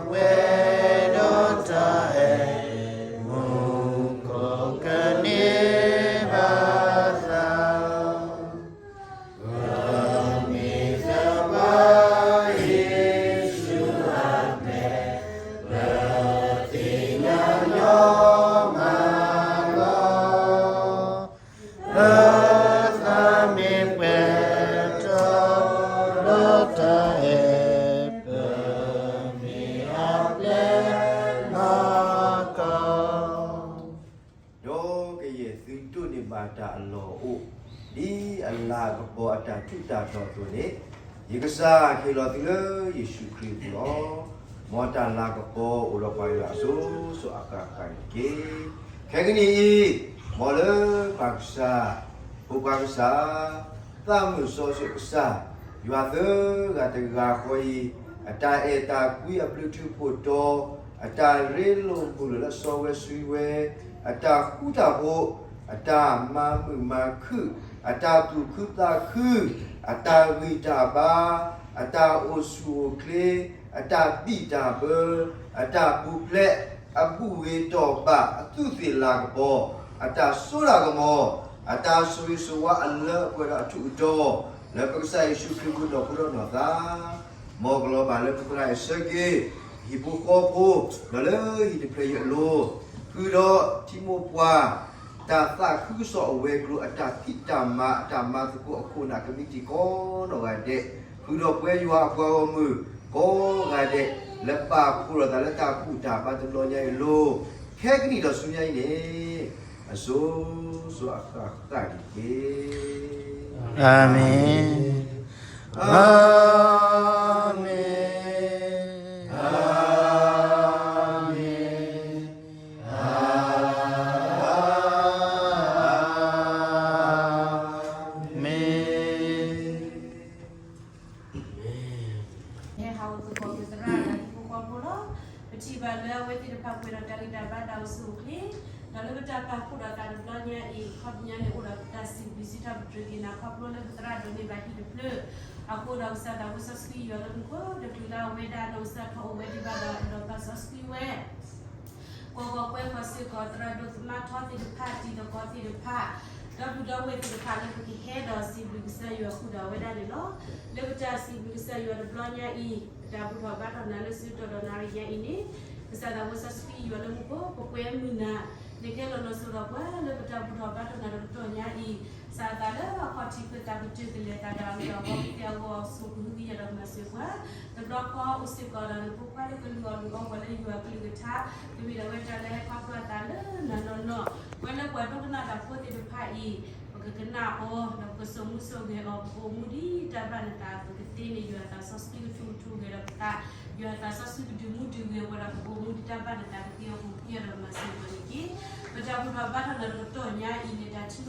ပှဲၤဒီးတၢ်အဲၣ် မူခိၣ်ကန့ၢ်ဘၣ်သး, ပမ့ၢ်သးဝါယ့ၣ်ၡူးအမဲာ် ပသ့ၣ်ညါညီမးလီၤ. ပသးမ့ၢ်ပှဲၤထီၣ်ဒီးတၢ်အဲၣ်, ပမ့ၢ်အပျဲၢ်နီၢ်ကီၢ်, ဒီးကယဲၢ်သုဒိးန့ၢ်ဘၣ်တၢ်အလီၢ်အအိၣ်, ဒ်အလၤကပီၤအတၢ်ထူးတၢ်တီၤအသိးန့ၣ်, ယကစၢ်ဟ့ၣ်လီၤသုလၢယ့ၣ်ၡူးခရံာ်အပူၤလီၤ. မ်တၢ်လၤကပီၤအိၣ်ဒီးပှၤယွၤအစိၤစိၤအဃၣ်ဃၣ်န့ၣ်တက့ၢ်. ခဲကနံၣ်အံၤ, မ်လၢပၢ်ကစၢ်, ဖိခွါကစၢ်, သးမုၢ်စီဆှံကစၢ်, ယွၤသၢဂၤတဂၤဃီအံၤ, အတၢ်အဲၣ်တၢ်ကွံအဘျုးထူးဖှိၣ်တီၤ, အတၢ်ရ့လိာ်မုာ်လိာ်လၢစီဝဲဆှံဝဲ, အတၢ်ဃူတၢ်ဖိး, အတၢ်မၤမုာ်မၤခုၣ်, အတၢ်သူၣ်ခုသးခု, အတၢ်ဂံၢ်တၢ်ဘါ, အတၢ်အိၣ်ဆူၣ်အိၣ်ချ့, အတၢ်ဘံၣ်တၢ်ဘၢ, အတၢ်ပူၤဖျဲး, အဘူၣ်ဂ့ၤတီၢ်ဘၣ်, အသူးသ့ၣ်လၤကပီၤ, အတၢ်စိတၢ်ကမီၤ, အတၢ်ဆိၣ်ဂ့ၤဆိၣ်ဝါအလၢအပှဲၤဒီးအထူးအတီၤ, လၢပကစၢ်ယ့ၣ်ၡူးခရံာ်အပူၤ နီၢ်ခိဒီးနီၢ်သး မ်ကလီၤဘၣ်လၢပသရၣ်အံၤအဆၢက့ၤ, ဟံၣ်ဖိဃီဖိ, ဒီးလၢဟံၣ်တဖျၢၣ်အံၤအလိၤ, ဃုာ်ဒီးထံမိၢ်ပှၢ်, တၢ်သးခုကစီၣ်အဝဲၤကျိၤ အတၢ်ဖံးတၢ်မၤ အတၢ်မၤသကိးအခိၣ်အနၢ်ကမံးတံာ်ကိးနီၢ်ဂၤဒဲး, ဃုာ်ဒီးပဝဲယွၤအပှၤဂီၢ်မုၢ်ကိးဂၤဒဲး, လၢပာ်ဖှိၣ်ထီၣ်သးလၢတၢ်ဘူၣ်တၢ်ဘါတဘျီညါအံၤအလိၤ, ခဲကနံၣ်ဒီးဆူညါအံၤန့ၣ်, အစိၤစိၤအဃၣ်ဃၣ်န့ၣ်တက့ၢ်. အၤမ့ၣ်, အၤမ့ၣ်, အၤမ့ၣ်, အၤမ့ၣ်. ဟဲဟးအိၣ်သကိးပသရၣ်ဒီးဟံၣ်ဖိဃီဖိလီၤ. ပထံၣ်ဘၣ်လၢအဝဲသ့ၣ်တဖၣ်ပှဲၤဒီးတၢ်ဂံၢ်တၢ်ဘါတၢ်အိၣ်ဆူၣ်အိၣ်ချ့, ဒီးလၢပတၢ်ပာ်ဖှိၣ်ထီၣ်သးတဘျီညါအံၤ ခီပညီန့ၣ်အိၣ်ဒီးတၢ်စံးဘျုးစံးထီၣ်ပတြၢၤက့ၤနၤခီဖျိလၢပသရၣ်ဒိးန့ၢ်ဘၣ်ဟံၣ်တဖျၢၣ်အဃိဒီး ကစၢ်သးဝဲစီဆှံယွၤလၢမူခိၣ် တချုးလၢအဝဲဒၣ်နီၢ်ကစၢ်ထီၣ်အိၣ်ဝဲဒံးဘၣ်ဒီး အဲၣ်ဒိးပာ်စီဆှံဝဲ ကိးကီၢ်ကွဲကီၢ်စ့ၢ်ကီး သရၣ်ဒိၣ်သမါထီသ့ၣ်တဖၣ် တံၤသကိးသ့ၣ်တဖၣ် ဒီပုၢ်ဒီဝဲၢ်သ့ၣ်တဖၣ်လၢ ပကဟဲဒီးစံးဘျုးကစၢ်ယွၤဃုာ်ဒီးဝဲဒၣ်န့ၣ်လီၤ. လၢပတၢ်စံးဘျုးကစၢ်ယွၤတဘျီညါအံၤ ပတၢ်ဘူၣ်ထီၣ်ဘါထီၣ်နၤလၢဆၢကတီၢ်ဒီးနၤအံၤညါအံၤန့ၣ်, ကစၢ်သးဝဲစီဆှံယွၤလၢမူခိၣ် ပကွဲမုာ်နၤ နကဟဲလီၤလီၤစိၤဒီးပှၤလၢပတၢ်ဘူၣ်ထီၣ်ဘါထီၣ်နၤတကတီၢ်ညါအံၤ, စးထီၣ်လၢအခီၣ်ထံးဖဲတၢ်ကတၢၢ်ကလဲၤသးဒီးအဂီၢ် အဂီၢ်ကသ့အဂီၢ် ဆိၣ်ကဟုကယာ်ဒီးမၤစၢၤပှၤ, တဘျီဃီအိၣ်စ့ၢ်ကီးဒီးနဖိခွါလၢကလုၢ်အီၣ်လုၢ်အီပှၤလၢယွၤအကလုၢ်ကထါ, ကမ့ၢ်ဒၣ်ဝဲတၢ်လၢဟဲခီဖျိအသးလၢနၤနီၢ်နီၢ်, ပဝဲလၢပှၤဒိကနၣ်တၢ်ဖိသ့ၣ်တဖၣ်အံၤ, ပကကနၣ်အီၤ ဒီးပကစိာ်မူစိာ်ဂဲၤအီၤ ပကအိၣ်မူဒ်တၢ်ဘၣ်နသးအသိးကသ့န့ၣ် ယွၤသးစီဆှံကထူကထူဂဲၤဒီးပသး, ယွၤသးစီဆှံကဒုးမူဒုးဂဲၤပှၤဒီးပကအိၣ်မူဒ်တၢ်ဘၣ်နသးကသ့အပူၤ ကယဲၢ်ဒီးမၤစၢၤပှၤန့ၣ်တက့ၢ်. ပတၢ်ဘူၣ်ထီၣ်ဘါထီၣ်နၤတကတီၢ်ညါအံၤန့ၣ် တၢ်ထံၣ်